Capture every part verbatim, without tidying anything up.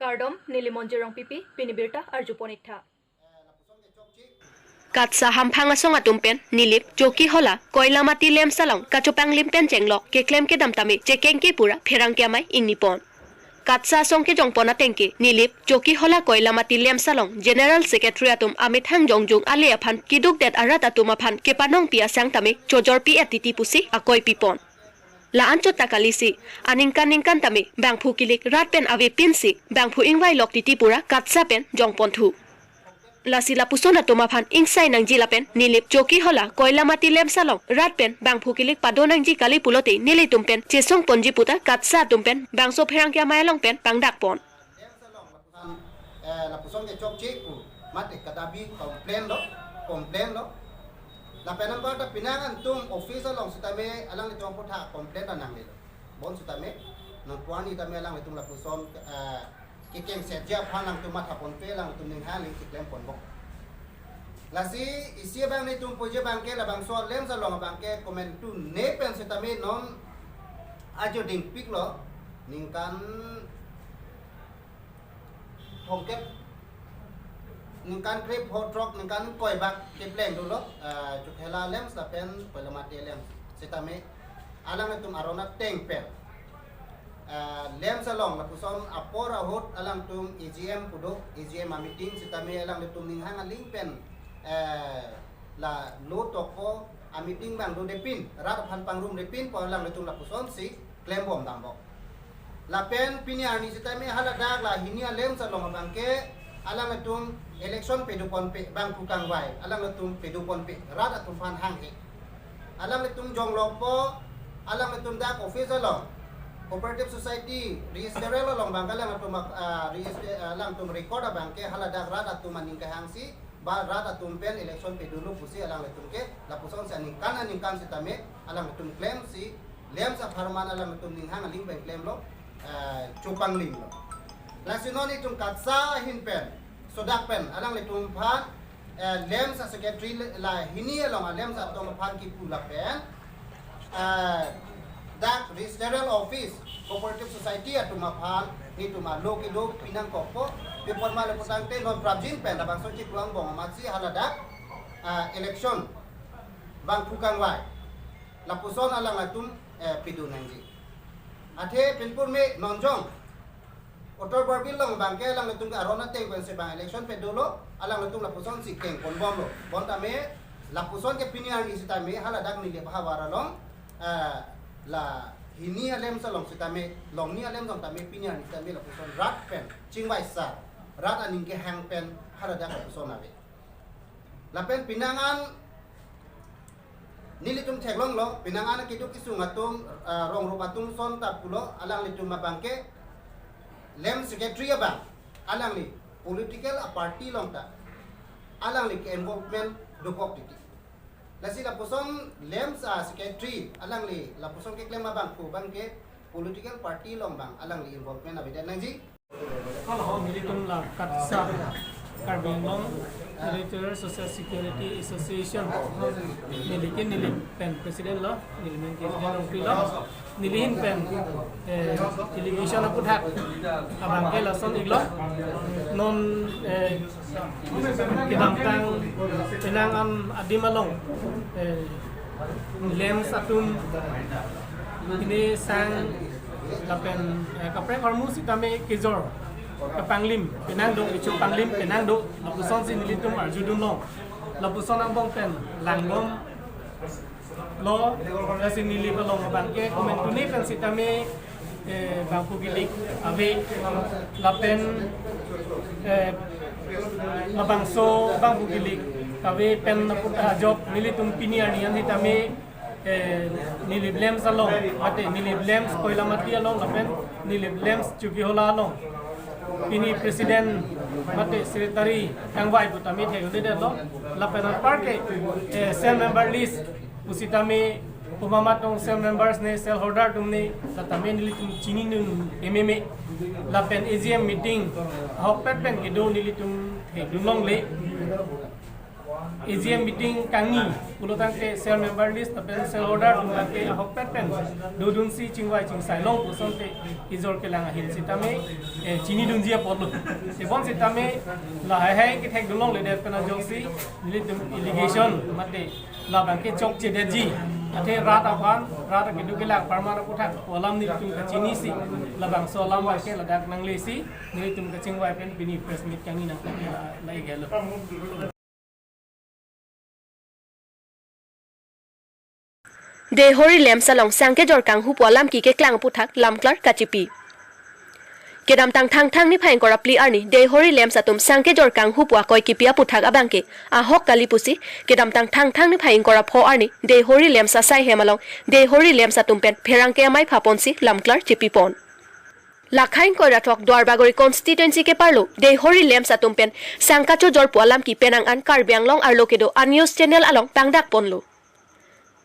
Kardom, neli Monjir Rongpipi, pini birta arjupon iktha. KATSA hamphang asong atum pen Nilip Chokihola Koilamati LAMPS along kachopanglim pen chenglok keklem kedam tame chekengke pura pherangke amei ingnipon. KATSA asong kejongpon atengke Nilip Chokihola Koilamati LAMPS along General Secretary atum amethang jongjung ale aphan keduk det arat atum aphan kepanongpi asang tame chojorpi-et titi pusi akoi pipon. La-an chot ta kalisi, aningkan ningkan tame bangphu kilik rat pen ave pinsi bangphu ingvailok titi pura KATSA pen jongponthu. Lasi lapuson atum aphan ingsai nangji lapen Nilip Chokihola Koilamati LAMPS along rat pen bangphu kilik pado nangji kali pulote nelitum pen chesongponji puta KATSA atum pen bangso pherangke amei along pen pangdakpon. LAMPS along lapuson, eh, lapuson kechokche pu mate kadabi complain lo, complain lo. Lapen anparta penang atum office along sitame alanglitum aphuthak complain ta nanglelo. Bonsitame nangpuani tame alanglitum lapuson, eh, kekengsetji aphan alangtum mathaponpe, alangtum ninghang aling cheklemponbom. Lasi isi abang netum puji abangke labangso LAMPS along abangke komantu ne pen sitame non ajo dingpiklo, ningkan thomkep, ningkan krepho throk, ningkan koibak kepleng dolo, eh, Chokihola LAMPS lapen Koilamati LAMPS. Sitame alanglitum aron ateng pen, eh, LAMPS along lapuson apor ahut alangtum A G M pu do, A G M ameeting sitame alanglitum ninghang aling pen, eh, la lo tokpo ameeting abang dodepin, rat aphan pangrumrepinpo, alanglitum lapusonsi klembom dambom. Lapen pini arni sitame haladak la hini a-LAMPS along abangke alanglitum election pedoponpe, bangphu kangvai alanglitum pedoponpe, rat atum aphan hanghe. Alanglitum jonglokpo, alanglitum dak office along, cooperative society registrar along abangke alanglitum, ah, register, ah, alangtum record abangke haladak rat atum aning kehangsi, ba rat atum pen election pedolo pusi alanglitum ke lapusonsi aningkan aningkan sitame alanglitum klemsi LAMPS apharman alanglitum ninghang aling pen klemlo, eh, chopanglimlo. Lasi non itum KATSA ahin pen, sodak pen alanglitum aphan, eh, LAMPS a-secretary la hini along a-LAMPS atum aphan kipu lapen, eh, dak registrar office, cooperative society atum aphan netum alo kedo pinangkokpo, pi apot ma le putangte non prapjin pen labangso chiklo angbong amatsi haladak, eh, election bangphu kangvai lapuson alanglitum, eh, pedo nangji. Athe pinpur me nonjong Uttar Borbil along abangke alanglitum ke aron ateng pensi bang election pedolo, alanglitum lapusonsi kengponbomlo. Bontame lapuson ke pini arni sitame haladak Nilip ahavar along, eh, la hini a-LAMPS along sitame, longni a-LAMPS along tame pini arni sitame lapuson rat pen chingvai sa, rat aning kehang pen haladak lapuson ave. Lapen penang an nelitum theklonglo, penang an keduk kesung atum, ah, rong rup atum ason ta pulo, alanglitum abangke LAMPS secretary abang, alangli political a-party along ta alangli ke-involvement dokok titi. Lasi lapuson LAMPS a-secretary alangli lapuson keklem abangphu abangke political party along abang alangli involvement avedet nangji. Nelitum la KATSA, Karbi Anglong Territorial Social Security Association, neli ke Nilip pen president lo, neli men ke president ongpi lo, neli ahin pen, eh, delegation aphuthak abangke lason iklo, non, eh, kedamtang penang an adim along, eh, LAMPS atum pine sang lapen, eh, kaprek ahormu sitame kejor kapanglim penang do, ichu panglim penang do, lapusonsi nelitum arjudunlong. Lapuson angbong pen langbomlo, lasi Nilip along abangke komantu ne pen sitame, eh, bangphu kilik ave lapen, eh, labangso bangphu kilik kave pen aphuthak ajok nelitum pini arni an sitame, eh, Nilip LAMPS along, mate Nilip LAMPS Koilamati along lapen Nilip LAMPS Chokihola along pini president mate secretary kangvai pu tame thekdedetlo, lapen anparke, eh, cell member list pusitame komat atum cell members ne, cell holder atum ne, la tame nelitum chininun ememe. Lapen A G M meeting ahokpet pen kedo nelitum thekdunlongle. A G M meeting kangni pulo tangte cell member list lapen cell order atum tangte ahokpet pen dodunsi chingvai chingsai long pu asonte ijor kelang ahil sitame, eh, chinidunji apotlo. Tebon sitame lahai hai kethekdun longledet pen ajoksi nelitum allegation mate labang ke chokchedetji. Athe rat aphan, rat akedo kelang apharman aputhak alam nelitum kachinisi, labangso alam abang ke ladak nanglesi nelitum kachingvai pen pini press meet kangni nang la, la igelo. Deihori LAMPS along sang kejor kanghu pu alam keklang aputhak lamklar kachipi. Kedamtang Thangthang niphai ingkoi ra phli arni Deihori LAMPS atum sang kejor kanghu pu akoi kipi aputhak abang ke ahok kali pusi, kedamtang Thangthang niphai ingkoi ra pho arni Deihori LAMPS asai hem along Deihori LAMPS atum pen pherangke amei phaponsi lamklar chipipon. Lakhai ingkoi ra throk Duarbagori constituency keparlo Deihori LAMPS atum pen sang kachojor pu alam kepi nang an Karbi Anglong arlo kedo a news channel along tangdakponlo.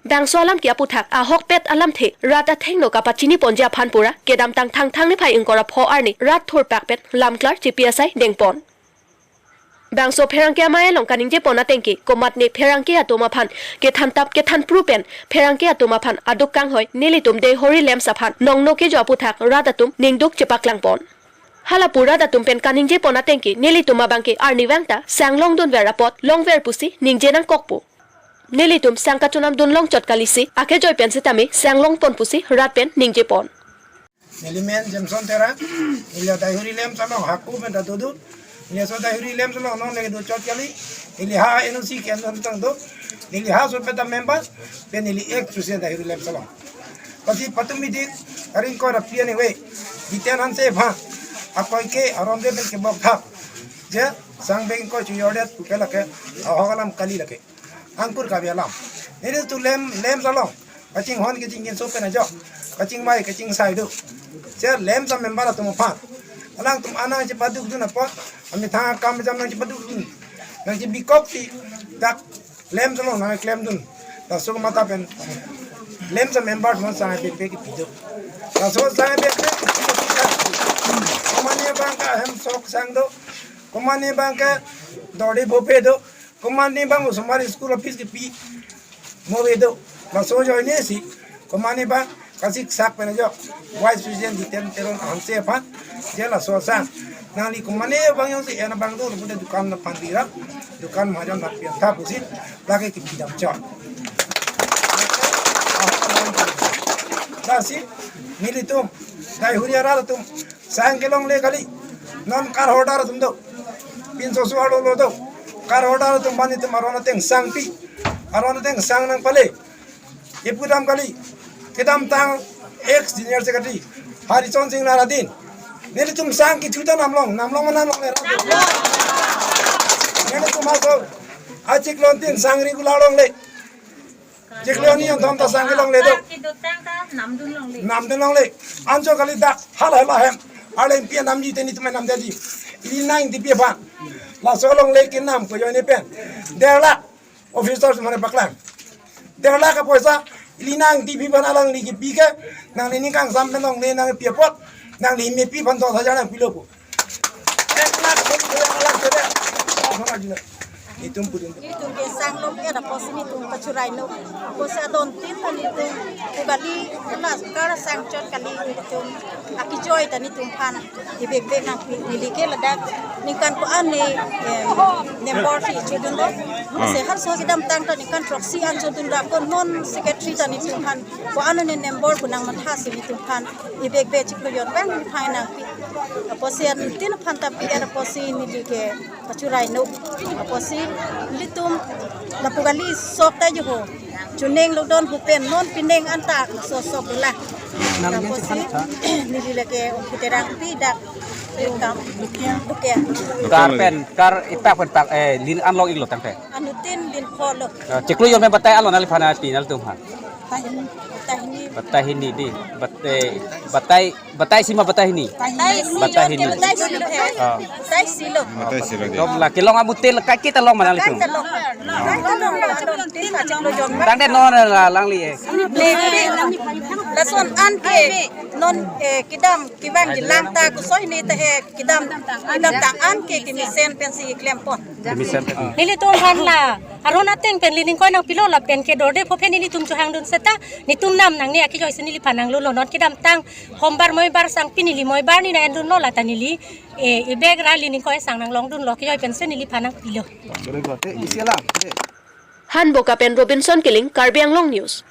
Bangso alam ke aputhak ahokpet alamthe rat athengno kapachiniponji aphan pura kedamtang Thangthang niphai ingkoi ra pho arni rat thurpak pen lamklar chipi asai dengpon. Bangso pherangke amei along kaningjepon ateng ke komatne pherangke atum aphan kethantap kethanpru pen pherangke atum aphan aduk kanghoi nelitum Deihori LAMPS aphan nongno kejo aputhak rat atum ningduk chepaklangpon. Halapu rat atum pen kaningjepon ateng ke nelitum abang ke arnivang ta sang longdunver apot longver pusi ningje nangkokpo. Nelitum sang kachonamdun longchot kalisi akejoi pen sitame sang longpon pusi rat pen ningjepon. Neli men Jameson Terang, neli Deihori LAMPS along hako pen ta dodun. Neli laso Deihori LAMPS along non lagi dochot kali. Neli ha N O C ke non tang do. Neli ha so pen ta member, pen neli ex president Deihori LAMPS along. Pasi patum bidik, aring koi ra phli anyway. Jiten Hanse aphan akoi ke aron de pen kebok thap. Je sang beng koi chojordet pu ke lake ahok alam kali lake. Angkur kabi alam. Nelitum LAMPS, LAMPS along kachinghon kachingkinso pen ajok, kachingvai kachingsai do. Che LAMPS amember atum aphan, alangtum anang chepadukdun apot, amethang akam jam nangchepadukdun, nangchebikoksi dak LAMPS along nangklemdun. Laso matha pen LAMPS amember mon sang bek bek kipi do. Laso sang bek bek kipi do. Komane abang ke ahem sok sang do. Komane abang ke dorde bhope do. Komane abang osomar school office kipi mo ave do. Laso ajoinesi komane abang kasiksak pen ajok Vice President Jiten Teron Hanse aphan je laso asang nangli komane abang jongsi en abang do pulote dukan aphan bira, dukan mahajon aphan pi-an tha pusi lake kipi damchot. Lasi nelitum Deihori arat atum sang kelongle kali. Non card holder atum do. Pinso so arlo lo do. Card holder atum aphan itum aron ateng sang pi. Aron ateng sang nangpale. Ipu dam kali. Kedamtang ex General Secretary Harison Singnar adin nelitum sang kethu ta namlong, namlong ma namlongle ra. Nelitum aso achiklo antin sang regular longle. Chiklo ni anthom ta sang kelongle do. Kedotang ta namdun longle. Namdun longle. Anchot kali dak hala hala hem. Arleng pi namji te nelitum namdetji. Ili nang Ingtipi aphan. Laso longle kenam ko ajoine pen der lakh officer atum aphan paklang. Der lakh apoisa ili nang Ingtipi aphan alangli kipi ke, nangli ning kangsam pen longle nangpi apot, nangli mepi aphan dos hajar nangpilo pu. Ek lakh, ek lakh, ek lakh. Itum pudin. Itum ke sang long ke apotsi nelitum kachurai no. Apotsi adon tin ta nelitum kebali kena kar sang chot kali nelitum akejoi ta nelitum aphan ibek bek nangpi, neli ke ladak ningkan ko-an ne, em, nembor si chodun do. Hmm. Se harso kedamtang ta ningkan throksi an chodun do, ko non secretary ta nelitum aphan ko-an ne nembor pu nangmathasi nelitum aphan ibek bek chiklo jon abang neli aphan nangpi. Apotsi antin aphan ta pi-an apotsi neli ke kachurai no. Apotsi ilitum lapu kali sok ta jo ho. Chuning lodon hupen non pining anta so sok la. Apotsi neli lake Ongki Terangpi dak kam bukia. Kar pen, kar ipak pen pak, eh, lin an long iklo tangte. Anuttin lin pho lo. Eh, chiklo jon pen batai alo nangli aphan pi nangtum aphan. Batai hini. Batai hini di. Batai, batai, batai isi ma batai hini. Batai hini. Batai hini. Batai hini. Ah. Batai isi lo. Batai isi lo di. Dom la kelong amutil kaiketa long ma nanglitum. Kaiketa long. Tangte non la langli eh. Lason an ke. Non, eh, kedam kevang kelang ta kuso hini ta he kedam kedam tang an ke kemesen pensi klempon. Kemesen. Nelitum aphan la aron ateng pen lining koi nangpilo lapen ke dorde pho pen nelitum chohangdun seta netum nam nangne akejoi si neliphan nanglulo. Non kedamtang hombar moibar sang pini neli moibar ni na-endunlo lata neli, eh, ebek ra lining koi sang nanglongdunlo akejoi pensi neliphan nangpilo. Very good. Eh, isi alam. Eh. Hanboka pen Robinson Killing, Karbi Anglong News.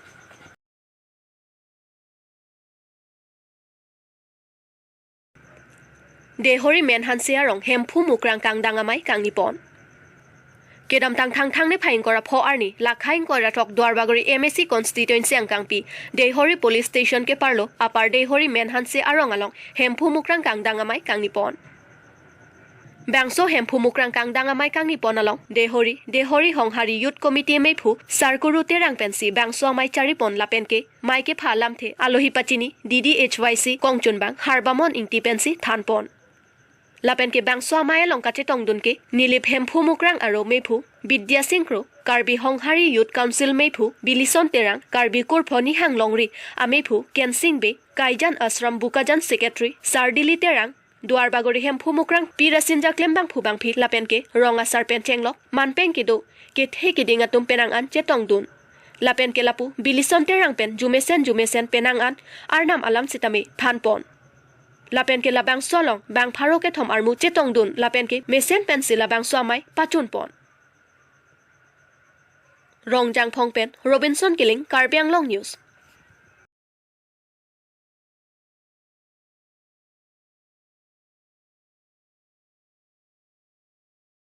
Deihori Menhanse arong Hemphu Mukrang kangdang amei kangnipon. Kedamtang Thangthang niphai ingkoi ra pho arni, lakha ingkoi ra throk Duarbagori M A C constituency angkangpi, Deihori Police Station keparlo, apar Deihori Menhanse arong along Hemphu Mukrang kangdang amei kangnipon. Bangso Hemphu Mukrang kangdang amei kangnipon along, Deihori, Deihori Honghari Youth Committee meiphu, Sarkuru Terang pensi bangso amei charipon lapen ke, mei kepha alamthe, alohi pachini, D D H Y C kongchunbang, Harbamon Ingti pensi thanpon. Lapen ke bangso amei along kachetongdun ke, Nilip Hemphu Mukrang aro meiphu, Bidya Sing Kro, Karbi Honghari Youth Council meiphu, Bilison Terang, Karbi Kurpho Nihang Longri ameiphu, Kensing Bey, Kaijan Ashram Bokajan Secretary, Sardili Terang, Duarbagori Hemphu Mukrang Pi Rasinja Klembangphu bangphi lapen ke rong asar pen chenglok manpeng kedo kethe keding atum penang an chetongdun. Lapen ke lapu Bilison Terang pen jumesen jumesen penang an arnam alam sitame thanpon. Lapen ke labangso along bang pharo kethom armu chetongdun lapen ke mesen pensi labangso amei pachunpon. Rongjangphong pen Robinson Killing, Karbi Anglong News.